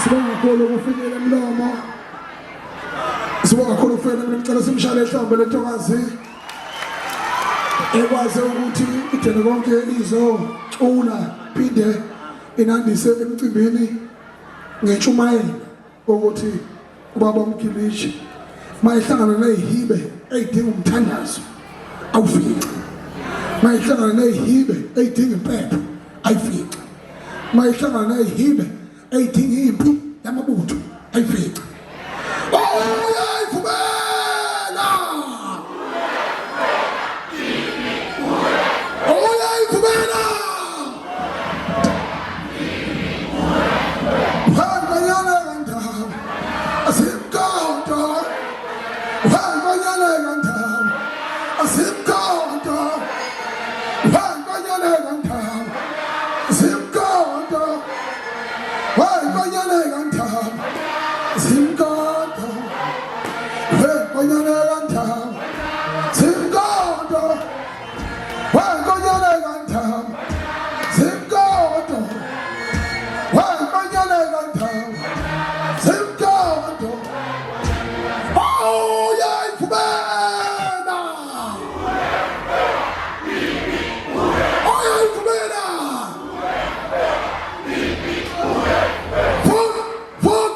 Sibonga kakhulu ukufikela emlomo. Sibonga kakhulu ukufikela emlomo. Ngicela simshale ehlombe lentokazi. Ekwazi ukuthi idele konke izocula phinde inandise emcimbini ngentshumayelo ukuthi ubaba uMgilishi mayehlangana nezihibe eyidinga umthandazo awufice mayehlangana nezihibe eyidinga impepho ayifice mayehlangana nezihibe eyidinga impi yamabutho ayifice. Uyayivumela, uyayivumela. Wanganyana kandaba asimkhonto, wanganyana kandaba asimkhonto, wanganyana kandaba asimkhonto, wanganyana kandaba asimkhonto, wanganyana kandaba asimkhonto. Wankonyane kandaba Zimkondo Wankonyane kandaba Zimkondo Oh yayivumela Oh yayivumela Vuk vuk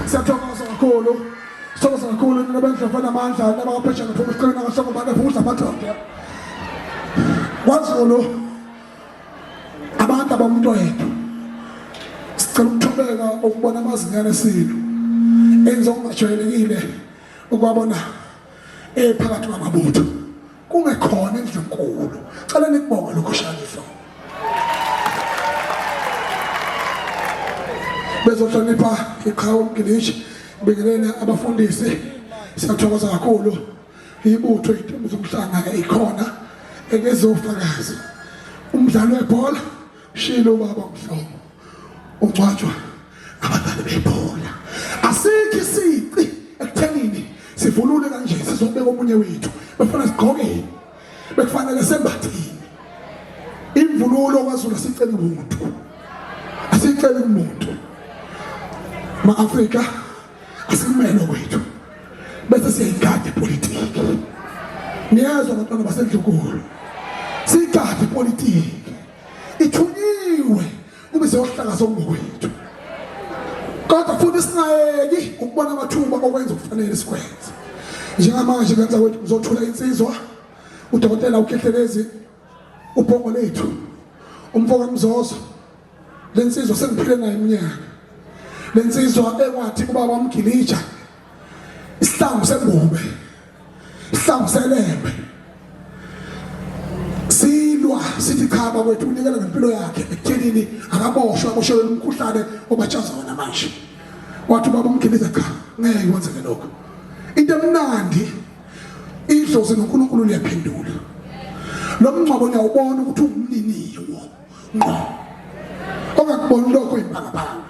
Siyathokoza kakhulu, sithokoza kakhulu nina bendlovu enamandla nabakaphesheya ngiphuma isiqina kahlokobane futhi amadoda kwaZulu abantu abamuntu oyedwa. Sicela ukuthobeka ukubona amazinyane esilo enza okungajwayelekile ukwabona ephakathi kwamabutho kungekhona endlunkulu. Cela nikubonge lokho shaya ihlobo bezohlonipha iqhawe umgilishi bingelele abafundisi. Siyathokoza kakhulu ibutho intombi zomhlanga ikhona ekezofakazi umdlalo webhola shilo ubaba uMhlobo ungcwatshwa abadlali bebhola. Asikho isici ekuthenini sivunule kanje sizobeka omunye wethu befuna sigqokeni bekufanele sembathini imvunulo kwaZulu. Asiceli umuntu, asiceli umuntu. Ma-Afrika asikumele kwethu bese siyayigada ipolitiki. Niyezwa abantwana basendlunkulu, siyigade ipolitiki ithunyiwe kube siyohlala sokungokwethu, kodwa futhi singayeki ukubona amathuba okwenza okufanele sikwenze. Njengamanje ngenza kwethu ngizothula insizwa udokotela uKhehlelezi ubhongo lethu umfoka Mzozo. Lensizwa sengiphile nayo iminyaka, lensizwa ekwathi ubaba wamgilija isihlangu sembube, isihlangu selembe, silwa sithi cha bakwethu, unikela ngempilo yakhe ekuthenini akaboshwa aboshelwe umkhuhlane obatshaza wona manje. Wathi ubaba umgiliza cha, ngeke kwenzeke lokho. Into emnandi idlozi noNkulunkulu liyaphendula. Lo mngcwabo niyawubona ukuthi ungumniniwo ngqo, ongakuboni lokho impangapanga.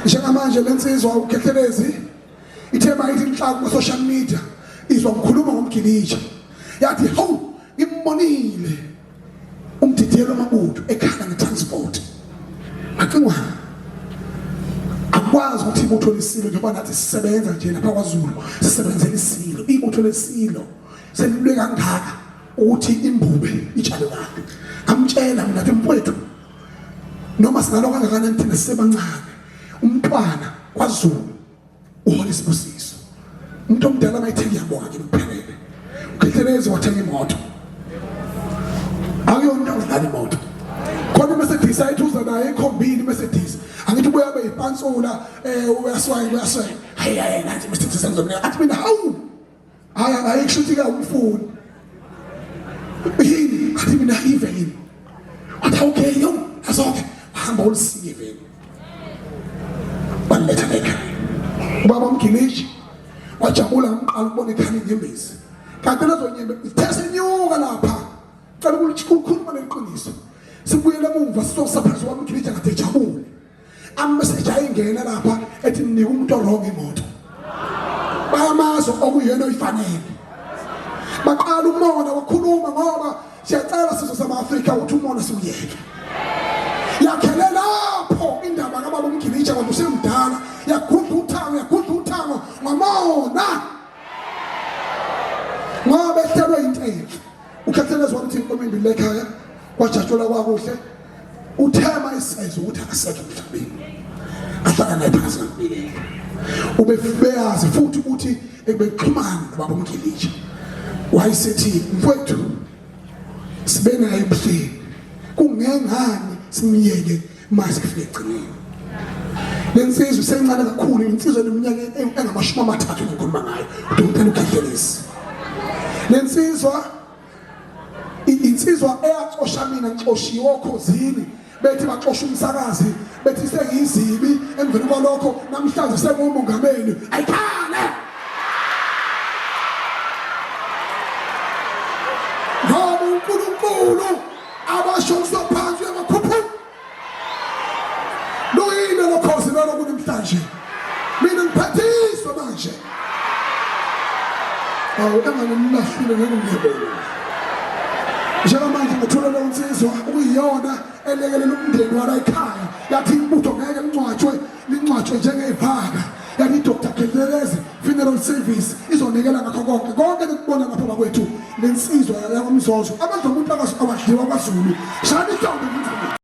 Njengamanje lensizwa uKhehlelezi ithe mayithi inhlaka kuma-social media izwa ngikhuluma ngomgilija yathi hawu, ngimbonile umdidiyelo amabutho ekhala nge-transport macingwane. Akwazi ukuthi ibutho lesilo, njengoba nathi sisebenza nje lapha kwaZulu sisebenzela isilo, ibutho lesilo selilwe kangaka ukuthi imbube itshalwe kabi. Ngamtshela mina athi mfowethu, noma singalwa kangakanani thina sisebancane, umntwana kwaZulu uhola isibusiso. Umuntu omdala mayithe ngiyabonga ngimuphelele uKhehlelezi wathenga imoto, akuyona into yokudlala imoto. Khona iMercedes ayithi uza nayo ikhombile iMercedes, angithi ubuye abe yipansula uyaswaya uyaswaya, hayi hayi nansi iMercedes engizomnika. Athi mina hawu, hayi ayikusho ukuthi ke umfuni yini. Athi mina ive yini. Wathi okay yo. zonke, hamba ulisike iveni baliletha ekhaya. Ubaba uMgiliji wajabula ngamqala ukubona ikhaya inyembezi, kanti lezo nyembezi zithe senyuka lapha. Cela ukukhuluma neqiniso, sibuyele emuva sizosaphezulu kwami uMgiliji kade ejabule, ameseji ayingena lapha ethi nika umuntu orong imoto, bayamazi okuyena oyifanele. Baqala umona wakhuluma, ngoba siyacela sizwe sama-Afrika ukuthi umona siwuyeke. Yakhele lapho indaba kababa uMgilija, kodwa usemdala, yagudla uthango, yagudla uthango ngomona ngoba ehlelwe into enhle. Ukhethelezwa ukuthi inkomo embili ekhaya kwajatshulwa kwakuhle. Uthema isezwe ukuthi akasekho emhlabeni, ahlala naye phansi ngakubikela. Ubeyazi futhi ukuthi ebexhumana nobaba uMgilija, wayesethi mfowethu sibe naye ebuhleni, kungengani simyeke mase kufike egcineni. Lensizwa isencane kakhulu, insizwa eneminyaka engama-30 ngikhuluma ngayo, udokotela uKhehlelezi. Lensizwa insizwa eyacosha mina ngixoshiwe okhozini, bethi baxosha umsakazi, bethi sengiyizibi. Emveni kwalokho namhlanje sengumongameli. Ayikhale ngoba uNkulunkulu abashoniswa phansi uyabakhuphuka. Luyini lolo khozi lolo kunamhlanje? Mina ngiphathiswa manje. Awu engangilahlile ngeke ngiyabona. Njengamanje ngithola leyo nsizwa okuyiyona elekelela umndeni wala ekhaya, yathi ibutho ngeke lincwatshwe, lincwatshwe njengevaka. Yathi Dr. Khehlelezi Funeral Service izonikela ngakho konke konke nikubona lapha bakwethu. Lensizwa yakwamzozo, amandla omuntu awadliwa kwaZulu. Shani ihlombe ngizulu.